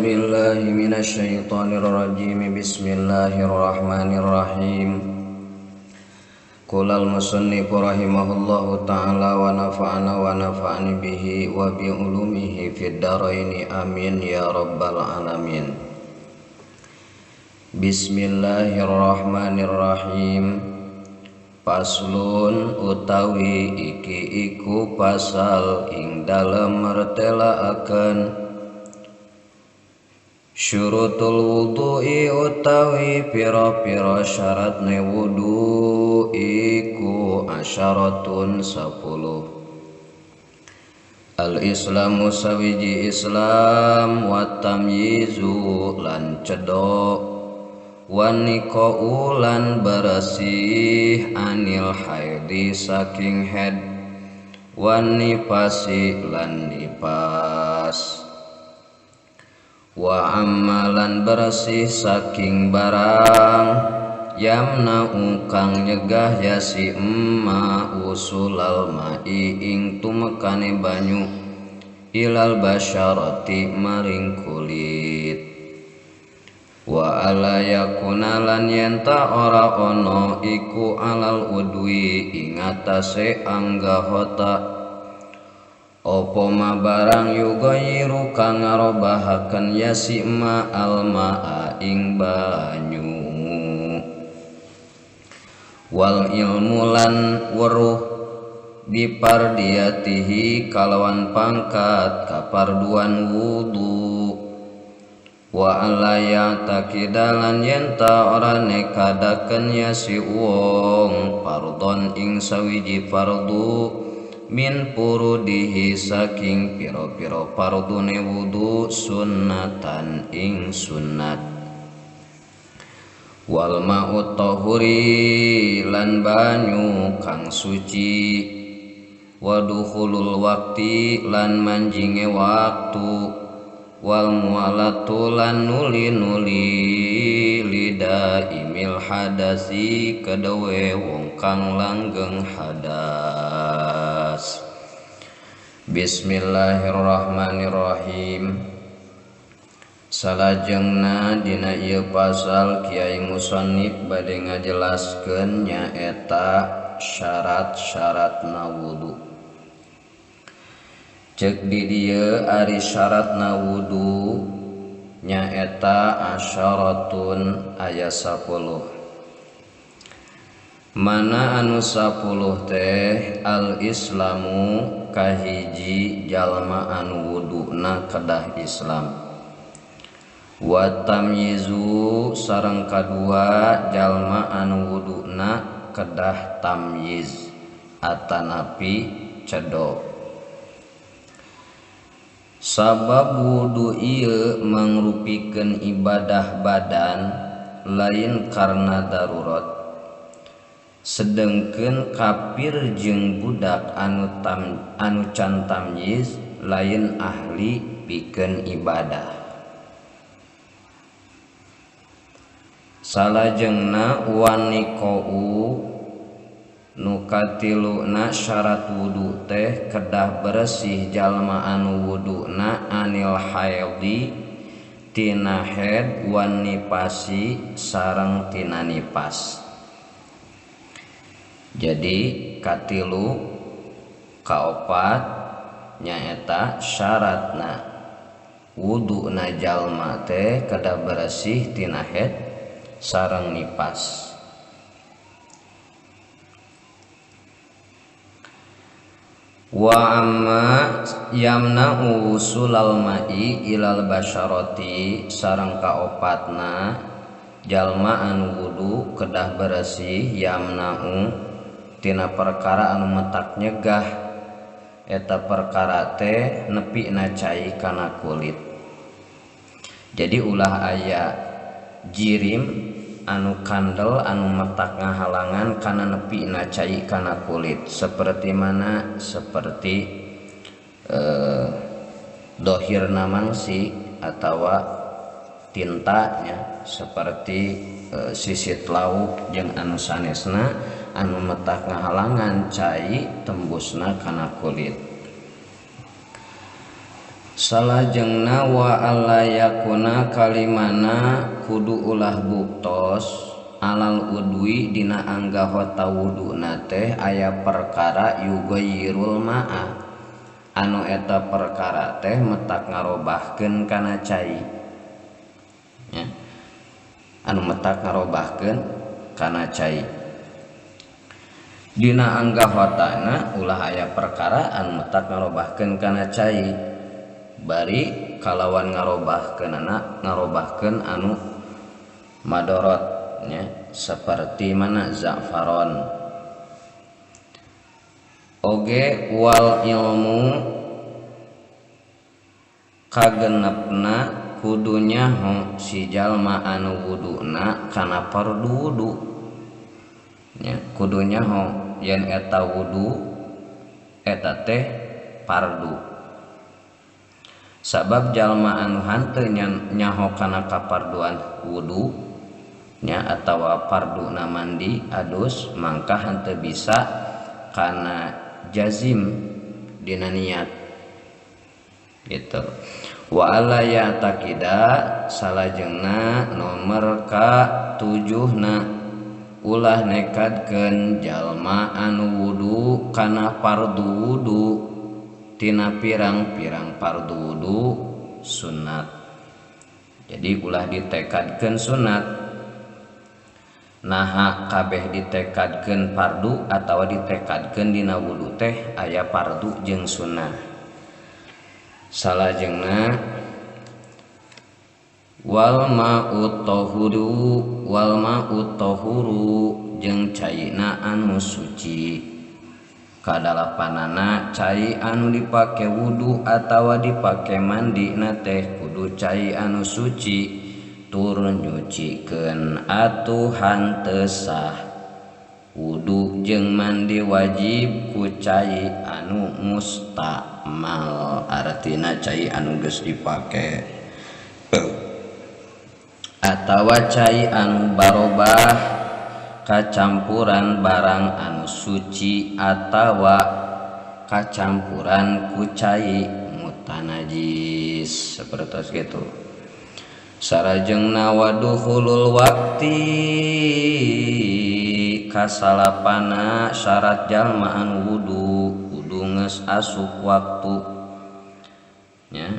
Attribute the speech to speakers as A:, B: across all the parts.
A: A'udzu billahi minasyaitonir rajim. Bismillahirrahmanirrahim. Qala al-musannif rahimahullahu ta'ala wa nafa'ana wa nafa'ani bihi wa bi ulumihi fid dharain, amin ya rabbal alamin. Bismillahirrahmanirrahim. Paslon utawi iki iku pasal ing dalem mertelaaken syurutul wudu'i utawi pira-pira syaratne wudu iku asyaratun 10. Al-islamu sawiji Islam wa tamyizu lan cedok waniko ulan bersih anil haidi saking head wanipasi lan nipas wa amalan bersih saking barang yamna'u kang nyegah yasi emma usulal ma'i ing tumekane banyu ilal basyarati maring kulit wa ala yakuna lan yenta ora ono iku alal udwi ing atase anggahota opo ma barang yugayiru kang ngarobahaken yasi ma almaa ing banyu wal ilmu lan weruh bipardiyatihi kalawan pangkat kaparduan wudu wa alaya takidalan yenta ora nekadaken ya si wong fardhon ing sawiji fardu min purudihi saking pira-pira fardune wudu sunnatan ing sunnat wal ma'u tahuri lan banyu kang suci wa dukhulul waqti lan manjinge waktu wal mualatu lan nuli-nuli lidaimil hadasi kedewe wong kang langgeng hadas. Bismillahirrahmanirrahim. Salajengna dina ieu pasal Kiai Musannif bade ngajelaskeun nyaeta syarat-syaratna wudu. Cek di dieu ari syaratna wudu nyaeta asyaratun aya 10. Mana anu 10 teh al islamu kahiji jalma anu wuduna kedah Islam wa tamyizu sareng kadua jalma anu wuduna kedah tamyiz atanapi cedok. Sabab wudu ieu mangrupikeun ibadah badan lain karena darurat, sedengkeun kafir jeung budak anu can tamyiz lain ahli pikeun ibadah. Salajengna waniqau nu katiluna syarat wudu teh kedah bersih jalma anu wuduna anil haidi tina haid wan nipasi sareng tina nipas. Jadi katilu kaopat nyaeta syaratna wuduna jalma teh kedah bersih tina haid sareng nipas. Wa amma yamna'u sulal ma'i ilal basyarati sareng kaopatna jalma anu wudu kedah bersih yamna'u tina perkara anu metak nyegah eta perkara teh nepina cai kana kulit. Jadi ulah aya jirim anu kandel anu metak ngahalangan kana nepina cai kana kulit, seperti mana seperti dohirna mangsi atawa tintanya seperti sisit lauk jeung anu sanesna anu metak ngahalangan cai tembusna kana kulit. Salajengna wa alla yakuna kalimana kudu ulah buktos alal udwi dina anggahota wuduna teh aya perkara yugayyirul ma'a anu eta perkara teh metak ngarobahkeun kana cai ya. Anu metak ngarobahkeun kana cai dina anggahotana ulah aya perkara anu metak ngarobahkeun kana cai bari kalawan ngarobahkeunana ngarobahkeun anu madorot nya seperti mana za'faron oge wal ilmu kagenepna kudu nyaho si jalma anu wuduna kana fardu wudu nya kudu nyaho yen eta wudu eta teh fardu sabab jalma anu hanteu nyaho kana kaparduan wudu nya atawa farduna mandi adus mangka hanteu bisa kana jazim dina niat gitu. Wa alla ya'taqida salajengna nomor ka 7na ulah nekadkeun jalma anu wudu kana fardu wudu tina pirang-pirang fardu wudu sunat. Jadi ulah ditekadkeun sunat. Naha kabeh ditekadkeun fardu atawa ditekadkeun dina wudu teh aya fardu jeung sunnah. Salajengna wal ma'u tahuru wal ma'u tahuru jeung caina anu suci. Kadalapanana cai anu dipake wudu atawa dipake mandi na teh kudu cai anu suci tur nyucikeun atuh hanteu sah. Wudu jeung mandi wajib ku cai anu mustakmal artina cai anu geus dipake atawa cai anu barobah kacampuran barang anu suci atawa kacampuran ku cai mutanajis seperti gitu. Sarajengna waduhulul waqti kasalapana syarat jalma anu wudu kudu geus asup waktu nya.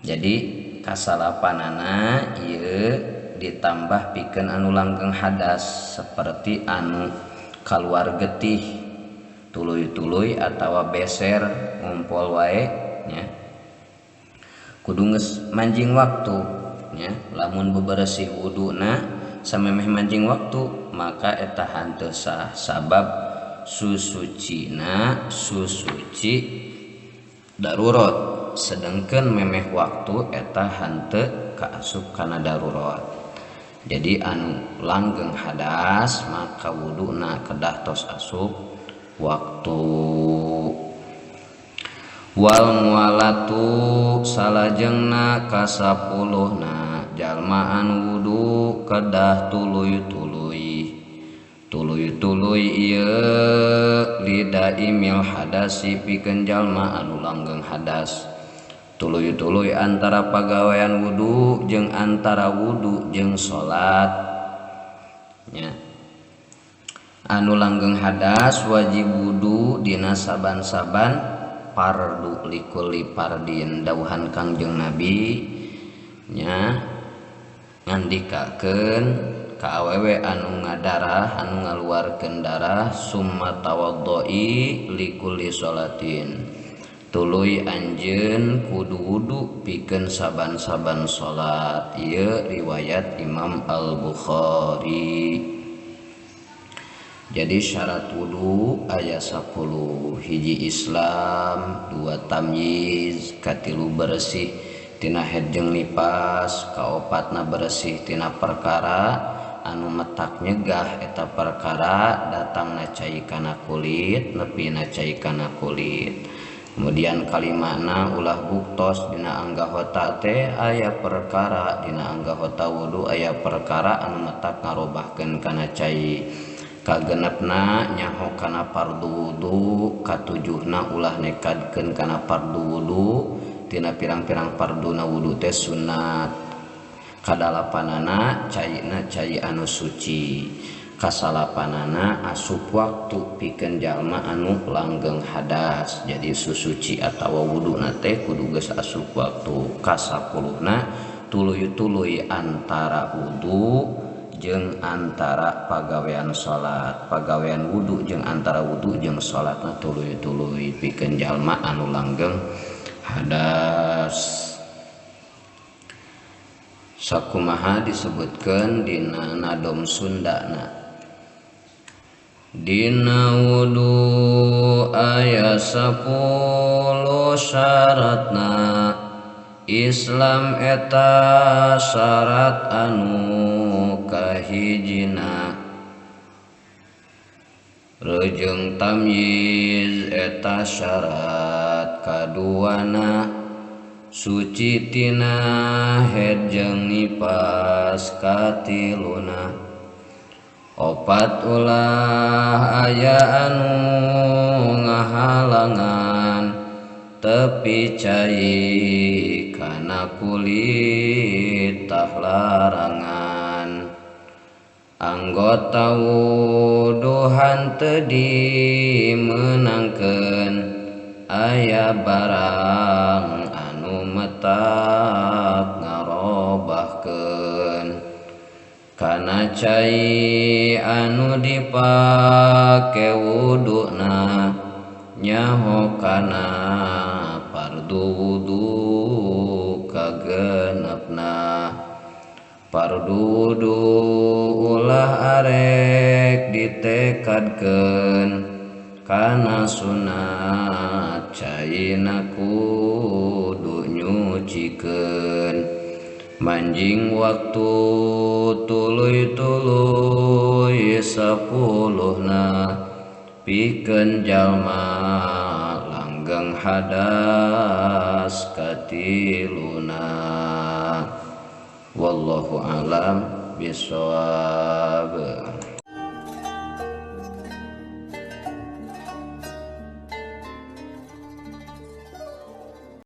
A: Jadi kasalapanana ieu ditambah pikeun anu langgeng hadas seperti anu kaluar getih tuluy-tuluy atawa beser ngumpul wae nya kudu geus manjing waktu nya. Lamun beberesih wuduna samemeh manjing waktu maka eta hanteu sah sabab susucina susuci darurat sedangkan memeh waktu eta hanteu kaasup kana darurat. Jadi anu langgeng hadas maka wuduna kedah tos asup waktu. Wal mualatu salajengna kasapuluhna jalma anu wudu kedah tuluy-tuluy tuluy-tuluy ieu lidaimil hadasi pikeun jalma anu langgeng hadas. Tuluy-tuluy antara pagawean wudu jeung antara wudu jeung salat nya. Anu langgeng hadas wajib wudu dina saban-saban fardu likulli fardin dawuhan Kangjeng Nabi nya ngandikakeun ka awewe anu ngadarah anu ngaluarkeun darah summa tawaddoi likulli salatin tuluy anjeun kudu wudu pikeun saban-saban salat. Ieu riwayat Imam Al-Bukhari. Jadi syarat wudu aya 10 hiji Islam, 2 tamyiz, katilu bersih tina haid jeung nipas, kaopatna bersih tina perkara anu metak nyegah eta perkara datangna cai kana kulit nepina cai kana kulit. Kemudian kalimana ulah buktos dina anggahota teh aya perkara dina anggahota wudu aya perkara anu metak ngarobahkeun kana cai. Kagenepna nyaho kana fardu wudu, katujuhna ulah nekadkeun kana fardu wudu tina pirang-pirang farduna wudu teh sunat. Kadalapanana caina cai anu suci, kasalapanana asup waktu pikeun jalma anu langgeng hadas. Jadi susuci atawa wuduna teh kudu geus asup waktu. Kasapuluhna tuluy-tuluy antara wudu jeung antara pagawean salat, pagawean wudu jeung antara wudu jeung salatna tuluy-tuluy pikeun jalma anu langgeng hadas. Sakumaha disebutkeun dina nadom Sundana. Dina wudu aya 10 syaratna, Islam eta syarat anu kahijina. Rejeng tamyiz eta syarat kaduana, suci tina haid jeung nipas katiluna. Opat ulah aya anu ngahalangan tepi cai kana kulit tah larangan. Anggota wuduhan teu dimeunangkeun aya barang anu metak ngarobahkeun. Kana cai anu dipake wuduna nyaho kana fardu wudu kagenepna. Fardu wudu ulah arek ditekadkeun kana sunat caina kudu nyucikeun. Manjing waktu tuluy-tuluy 10-na pikeun jalma langgeng hadas katiluna. Wallahu a'lam bishawab.